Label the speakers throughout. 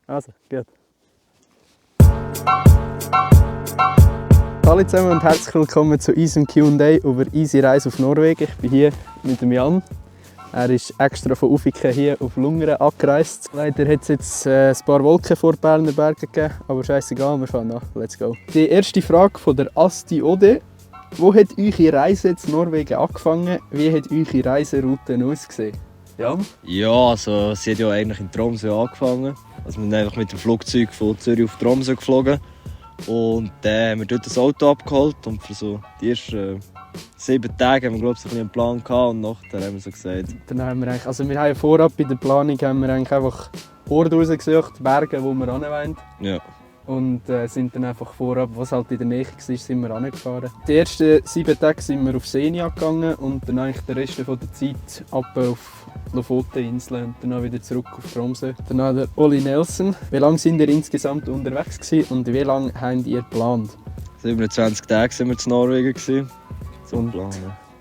Speaker 1: Also, gut. Hallo zusammen und herzlich willkommen zu unserem Q&A über unsere Reise auf Norwegen. Ich bin hier mit dem Jan. Er ist extra von Ufiken hier auf Lungern angereist. Leider hat es jetzt ein paar Wolken vor Berner Bergen gegeben, aber scheißegal, wir fahren nach. Let's go. Die erste Frage von der Asti Ode. Wo hat eure Reise zu Norwegen angefangen? Wie hat eure Reiseroute ausgesehen? Jan?
Speaker 2: Ja, also sie hat ja eigentlich in Tromsø angefangen. Also wir sind einfach mit dem Flugzeug von Zürich auf Tromsø geflogen. Und dann haben wir dort das Auto abgeholt und für so die ersten 7 Tage haben wir, glaube ich, einen Plan gehabt und nachher haben wir so gesagt.
Speaker 1: Dann haben wir eigentlich, also wir haben vorab bei der Planung haben wir eigentlich einfach Orte rausgesucht, Berge, wo wir hin wollen.
Speaker 2: Ja.
Speaker 1: Und sind dann einfach vorab, was halt in der Nähe war, sind wir hingefahren. Die ersten 7 Tage sind wir auf Senja gegangen und dann eigentlich den Rest der Zeit ab auf Lofoteninseln und dann wieder zurück auf Tromsø. Dann der Oli Nelson. Wie lange sind ihr insgesamt unterwegs gewesen und wie lange habt ihr geplant?
Speaker 2: 27 Tage waren wir in Norwegen.
Speaker 1: Und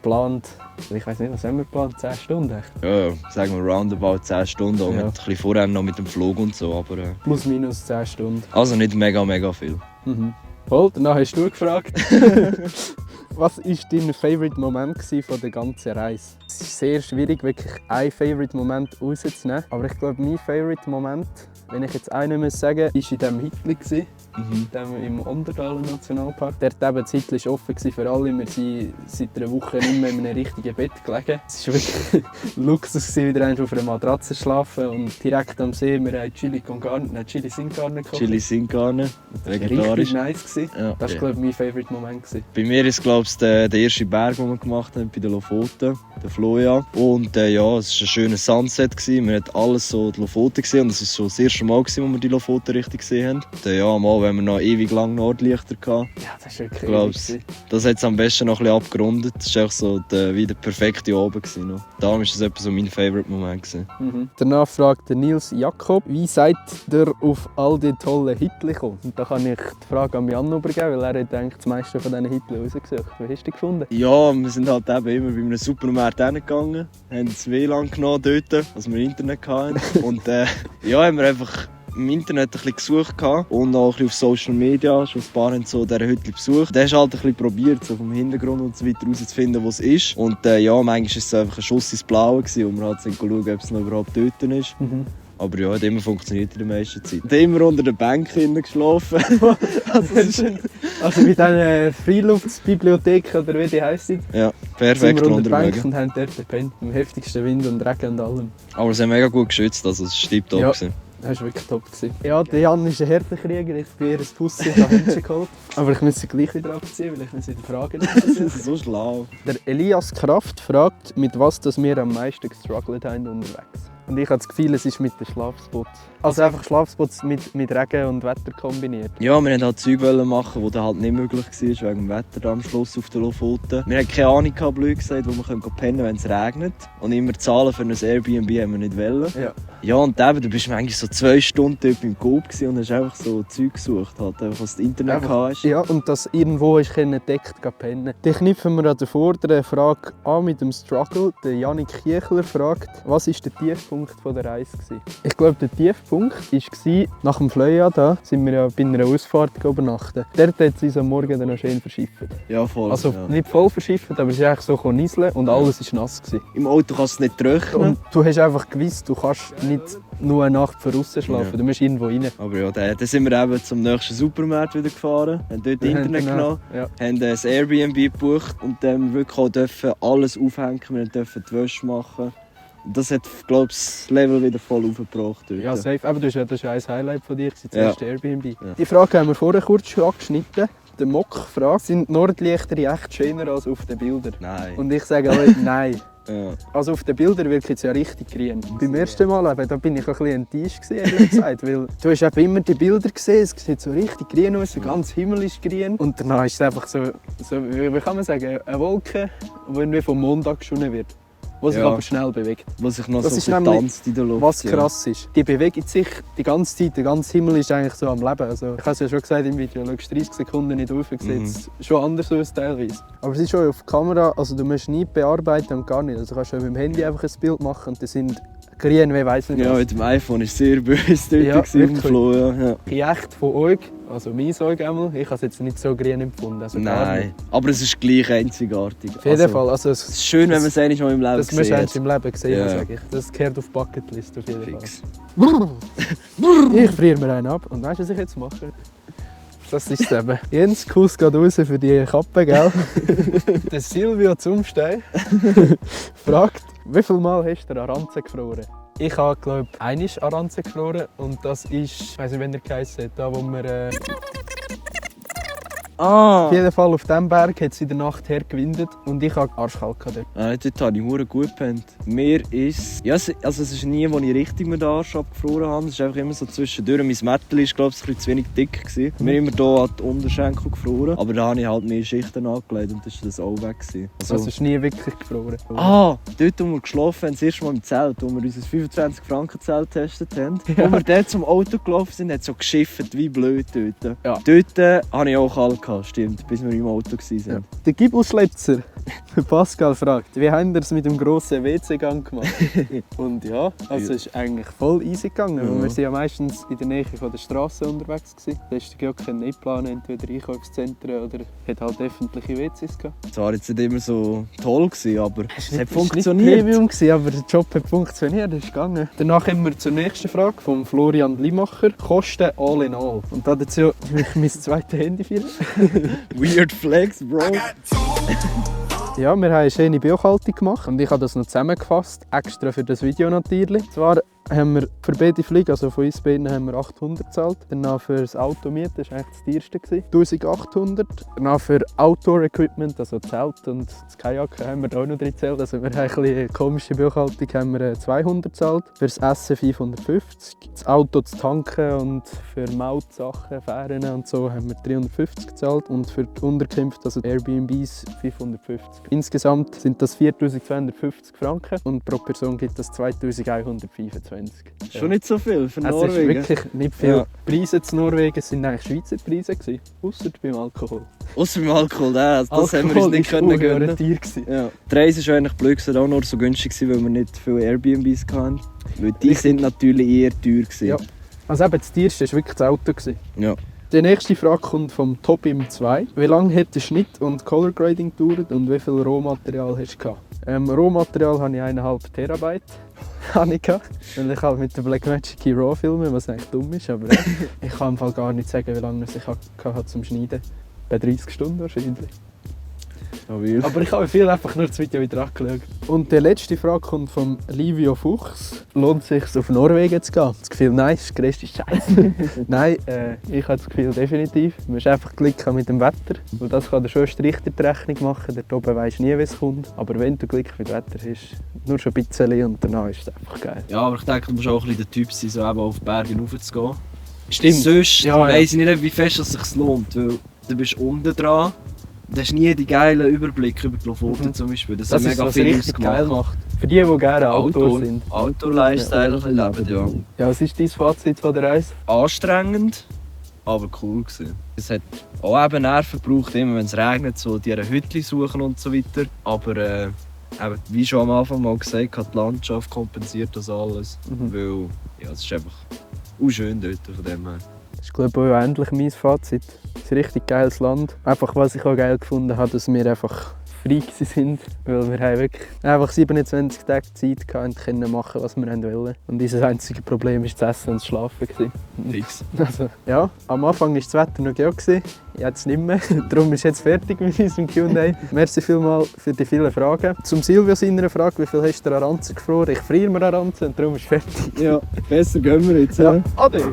Speaker 1: geplant, ich weiß nicht, was haben wir geplant? 10 Stunden?
Speaker 2: Ja, sagen wir roundabout 10 Stunden. Auch
Speaker 1: Ja.
Speaker 2: mit ein bisschen vorher noch mit dem Flug und so. Aber,
Speaker 1: Plus minus 10 Stunden.
Speaker 2: also nicht mega viel.
Speaker 1: Mhm. Voll, danach hast du gefragt. Was war dein Favorite-Moment von der ganzen Reise? Es ist sehr schwierig, wirklich einen Favorite-Moment rauszunehmen. Aber ich glaube, mein Favorite-Moment, wenn ich jetzt einen muss sagen muss, war in diesem Hitli. Im Onderdalen Nationalpark. Dort eben das Hitli war offen für alle. Wir sind seit einer Woche nicht mehr in einem richtigen Bett gelegen. Es war wirklich Luxus, wieder auf einer Matratze zu schlafen und direkt am See. Wir haben Chili sin Carne gekocht.
Speaker 2: Chili sin Carne, vegetarisch.
Speaker 1: Richtig nice.
Speaker 2: Ja,
Speaker 1: Das war, glaube ich, mein Favorite-Moment.
Speaker 2: Bei mir ist, glaube ich, der erste Berg, den wir gemacht haben, bei den Lofoten, der Floja. Und ja, es war ein schönes Sunset. Wir haben alles so die Lofoten gesehen und es war so das erste Mal, wo wir die Lofoten richtig gesehen haben. Und ja, mal haben wir noch ewig lang Nordlichter gehabt.
Speaker 1: Ja, das ist wirklich
Speaker 2: ewig. Das hat es am besten noch ein bisschen abgerundet. Das war so wieder perfekte Oben. Darum war das etwas so mein Favorite-Moment.
Speaker 1: Mhm. Danach fragt Nils Jakob, wie seid ihr auf all die tollen Hitli gekommen? Und da kann ich die Frage an Jan übergeben, weil er hat eigentlich das meiste von diesen Hitli rausgesucht. Wie hast du die gefunden?
Speaker 2: Ja, wir sind halt eben immer bei einem Supermarkt hingegangen, haben das WLAN genommen dort, als wir Internet hatten. Und ja, haben wir einfach im Internet ein bisschen gesucht und auch ein bisschen auf Social Media, schon ein paar haben so diese Hütte besucht. Dann hast du halt ein bisschen probiert, so vom Hintergrund und so weiter herauszufinden, wo es ist. Und ja, manchmal war es einfach ein Schuss ins Blaue, wo wir halt schauen, ob es noch überhaupt dort ist. Mhm. Aber ja, hat immer funktioniert in der meisten Zeit. Und immer unter der Bank geschlafen.
Speaker 1: Also wie diese Freiluftsbibliothek oder wie die heisst.
Speaker 2: Ja, perfekt
Speaker 1: unter der Bank
Speaker 2: unterwegs.
Speaker 1: Und haben dort gepennt, im heftigsten Wind und Regen und allem.
Speaker 2: Aber sie haben mega gut geschützt, also es war tipptopp.
Speaker 1: Ja. Das war wirklich top. Ja, der Jan ist ein Härtekrieger, ich bin eher ein Pussy und habe Händchen geholt. Aber ich muss sie gleich wieder abziehen, weil ich muss wieder fragen.
Speaker 2: So schlau.
Speaker 1: Der Elias Kraft fragt, mit was dass wir am meisten gestruggelt haben unterwegs. Und ich habe das Gefühl, es ist mit den Schlafspots. Also einfach Schlafspots mit Regen und Wetter kombiniert.
Speaker 2: Ja, wir wollten halt Zeug machen, die halt nicht möglich war, wegen dem Wetter da am Schluss auf den Lofoten. Wir hatten keine Ahnung, blöd gesagt, wo wir pennen können, wenn es regnet. Und immer zahlen für ein Airbnb haben wir nicht wollen. Ja, und eben, du bist eigentlich so 2 Stunden dort beim Coop und hast einfach so Zeug gesucht, halt, einfach, was das Internet hast.
Speaker 1: Ja, und das irgendwo ist deckt pennen. Dann knüpfen wir an der vorderen Frage an mit dem Struggle. Der Janik Kiechler fragt, was war der Tiefpunkt der Reise? Ich glaube, der Tiefpunkt war, nach dem Flöja da, sind wir ja bei einer Ausfahrt übernachten. Dort hat es uns am Morgen dann noch schön verschifft.
Speaker 2: Ja, voll.
Speaker 1: Also
Speaker 2: ja.
Speaker 1: nicht voll verschifft, aber es ist eigentlich so nieseln und alles war nass.
Speaker 2: Im Auto kannst du es nicht trocknen.
Speaker 1: Und du hast einfach gewusst, du kannst nicht nur eine Nacht draussen schlafen, ja. Du musst irgendwo rein.
Speaker 2: Aber ja, dann sind wir eben zum nächsten Supermarkt wieder gefahren, haben dort Internet genommen, haben ein Airbnb gebucht und dann wirklich auch dürfen alles aufhängen, wir dürfen die Wäsche machen. Das hat, glaube ich, das Level wieder voll aufgebracht.
Speaker 1: Ja, safe. Aber das ist ein Highlight von dir, das erste Airbnb. Ja. Die Frage haben wir vorher kurz schon angeschnitten. Der Mock fragt, sind die Nordlichter echt schöner als auf den Bildern?
Speaker 2: Nein.
Speaker 1: Und ich sage euch, nein.
Speaker 2: Ja.
Speaker 1: Also auf den Bildern wirkt es ja richtig grün. Beim ersten Mal da bin ich ein bisschen enttäuscht, ehrlich gesagt, weil du hast eben immer die Bilder gesehen, es sieht so richtig grün aus, der ganze Himmel ist grün. Und danach ist es einfach so wie kann man sagen, eine Wolke, die irgendwie vom Mond angeschossen wird. Was sich aber schnell bewegt.
Speaker 2: Was sich noch das so tanzt in der Luft.
Speaker 1: Was krass ist. Die bewegt sich die ganze Zeit, der ganze Himmel ist eigentlich so am Leben. Also, ich habe es ja schon gesagt im Video, du schaust 30 Sekunden nicht auf, sieht es schon anders aus teilweise. Aber es ist schon auf Kamera, also du musst nie bearbeiten und gar nicht. Also du kannst schon mit dem Handy einfach ein Bild machen und das sind grün, wie weiss nicht
Speaker 2: Ja,
Speaker 1: was.
Speaker 2: mit dem iPhone war sehr böse dort
Speaker 1: Ja,
Speaker 2: auf dem
Speaker 1: wirklich.
Speaker 2: Flo. Ja.
Speaker 1: Ich echt von euch, also mein Auge einmal, ich habe es jetzt nicht so grün empfunden. Also gar
Speaker 2: Nein,
Speaker 1: nicht.
Speaker 2: aber es ist gleich einzigartig.
Speaker 1: Auf jeden Fall. Also
Speaker 2: Es ist schön, wenn man es einmal mal im Leben
Speaker 1: das musst du
Speaker 2: sieht.
Speaker 1: im Leben sehen,
Speaker 2: Ja.
Speaker 1: sage ich. Das gehört auf die Bucketlist auf jeden
Speaker 2: Fix.
Speaker 1: Fall. Ich friere mir einen ab und weißt du, was ich jetzt mache? Das ist es eben. Jens, Kuss geht raus für die Kappe, gell? Der Silvio Zumstein fragt, wie viel Mal hast du Aranze gefroren? Ich habe, glaube ich, einmal Aranze gefroren und das ist, ich weiss nicht, wenn er geheißen hat, da wo wir...
Speaker 2: Ah!
Speaker 1: Auf jeden Fall auf diesem Berg hat es in der Nacht hergewindet und ich hatte arschkalt dort.
Speaker 2: Dort habe ich verdammt gut gepennt. Mir ist... Ja, es ist nie, wo ich richtig mit den Arsch abgefroren habe. Es ist einfach immer so zwischendurch. Mein Mädchen war, glaube ich, ein bisschen zu wenig dick gewesen. Mir immer hier an die Unterschenkel gefroren. Aber da habe ich halt mehr Schichten angelegt und dann war das auch weg gewesen.
Speaker 1: Also ist nie wirklich gefroren.
Speaker 2: Ah, dort, wo wir geschlafen haben, das erste Mal im Zelt, wo wir unser 25-Franken-Zelt getestet haben.
Speaker 1: Ja.
Speaker 2: Wo wir dort zum Auto gelaufen sind, hat es so geschifft wie blöd dort.
Speaker 1: Ja.
Speaker 2: Dort hatte ich auch kalt gehabt, stimmt, bis wir im Auto waren.
Speaker 1: Ja. Der Gibusletzer, Pascal, fragt, wie habt ihr es mit dem grossen WC-Gang gemacht? Und ja, also es ist eigentlich voll easy gegangen, weil
Speaker 2: Ja.
Speaker 1: wir sind ja meistens in der Nähe von der Straße unterwegs gewesen. Da hast du ja nicht planen, entweder Einkaufszentren oder hat halt öffentliche WCs gehabt.
Speaker 2: Es war jetzt nicht immer so toll, aber es hat
Speaker 1: Es
Speaker 2: funktioniert.
Speaker 1: war nicht Premium gewesen, aber der Job hat funktioniert, das ist gegangen. Danach kommen wir zur nächsten Frage von Florian Limacher. Kosten all in all. Und dazu mein zweites Handy führen.
Speaker 2: Weird Flex, Bro.
Speaker 1: Ja, wir haben eine schöne Buchhaltung gemacht und ich habe das noch zusammengefasst, extra für das Video natürlich. Zwar haben wir für beide Flüge, also von uns beiden, haben wir 800 gezahlt. Danach für das Automieten, das war eigentlich das teuerste, 1800. Danach für Outdoor-Equipment, also Zelt und das Kajaken, haben wir da auch noch drin gezählt. Also wir haben ein bisschen eine komische Buchhaltung, haben wir 200 gezahlt. Für das Essen 550. Das Auto zu tanken und für Mautsachen, Fähren und so haben wir 350 gezahlt. Und für die Unterkünfte, also die Airbnbs, 550. Insgesamt sind das 4250 Franken und pro Person gibt das 2125.
Speaker 2: Schon nicht so viel für
Speaker 1: Es ist
Speaker 2: Norwegen.
Speaker 1: wirklich nicht viel.
Speaker 2: Ja.
Speaker 1: Die Preise in Norwegen sind eigentlich Schweizer Preise gewesen, ausser beim Alkohol.
Speaker 2: Ausser beim Alkohol, das haben wir uns nicht
Speaker 1: ist
Speaker 2: gönnen können.
Speaker 1: orientiert.
Speaker 2: Ja. Die Reise war eigentlich blöd, auch nur so günstig, weil wir nicht viele Airbnbs hatten. Weil die sind natürlich eher teuer gewesen.
Speaker 1: Ja. Also eben, das teuerste war wirklich das Auto gewesen.
Speaker 2: Ja.
Speaker 1: Die nächste Frage kommt vom Tobim 2. Wie lange hat der Schnitt und Color Grading gedauert und wie viel Rohmaterial hast du gehabt? Rohmaterial habe ich 1,5 Terabyte. Habe ich gehabt, weil ich halt mit der Blackmagic RAW filme, was eigentlich dumm ist, aber ich kann im Fall gar nicht sagen, wie lange ich hatte zum Schneiden. Bei 30 Stunden wahrscheinlich.
Speaker 2: Stabil.
Speaker 1: Aber ich habe viel einfach nur das Video wieder angeschaut. Und die letzte Frage kommt von Livio Fuchs. Lohnt es sich, auf Norwegen zu gehen? Das Gefühl, nein, das ist der grösste Scheiß. Nein, ich habe das Gefühl definitiv. Du musst einfach Glück haben mit dem Wetter. Und das kann dir schon Strich durch die Rechnung machen. Dort oben weisst du nie, wie es kommt. Aber wenn du Glück mit dem Wetter hast, nur schon ein bisschen und danach ist es einfach geil.
Speaker 2: Ja, aber ich denke, du musst auch ein bisschen der Typ sein, so eben auf die Berge raufzugehen.
Speaker 1: Stimmt.
Speaker 2: Sonst
Speaker 1: Ja, ja.
Speaker 2: weiss ich nicht, wie fest es sich lohnt, weil du bist unten dran. Du hast nie den geilen Überblick über die Lofoten zum Beispiel. Das,
Speaker 1: Das
Speaker 2: hat
Speaker 1: ist,
Speaker 2: mega
Speaker 1: was
Speaker 2: viel
Speaker 1: richtig geil
Speaker 2: ausgemacht.
Speaker 1: macht. Für die gerne Outdoor sind.
Speaker 2: Outdoor-Lifestyle ein bisschen leben, ja.
Speaker 1: Ja, was ist dein Fazit von der Reise?
Speaker 2: Anstrengend, aber cool gewesen. Es hat auch eben Nerven gebraucht, immer wenn es regnet, so die Hütchen suchen und so weiter. Aber eben, wie schon am Anfang mal gesagt, hat die Landschaft kompensiert das alles. Weil ja, es ist einfach auch schön dort von dem her.
Speaker 1: Das ist, glaube ich, auch endlich mein Fazit. Es ist ein richtig geiles Land. Einfach, was ich auch geil gefunden habe, dass wir einfach frei waren. Weil wir haben wirklich einfach 27 Tage Zeit gehabt und können machen, was wir wollten. Und unser einziges Problem war das Essen und das Schlafen.
Speaker 2: Nix.
Speaker 1: Also, ja, am Anfang war das Wetter noch geil, jetzt nicht mehr. Darum ist es jetzt fertig mit unserem Q&A. Merci vielmals für die vielen Fragen. Zum Silvio seiner Frage, wie viel hast du Aranze gefroren? Ich friere mir Aranze und darum ist es fertig.
Speaker 2: Ja, besser gehen wir jetzt.
Speaker 1: Ja. Ade!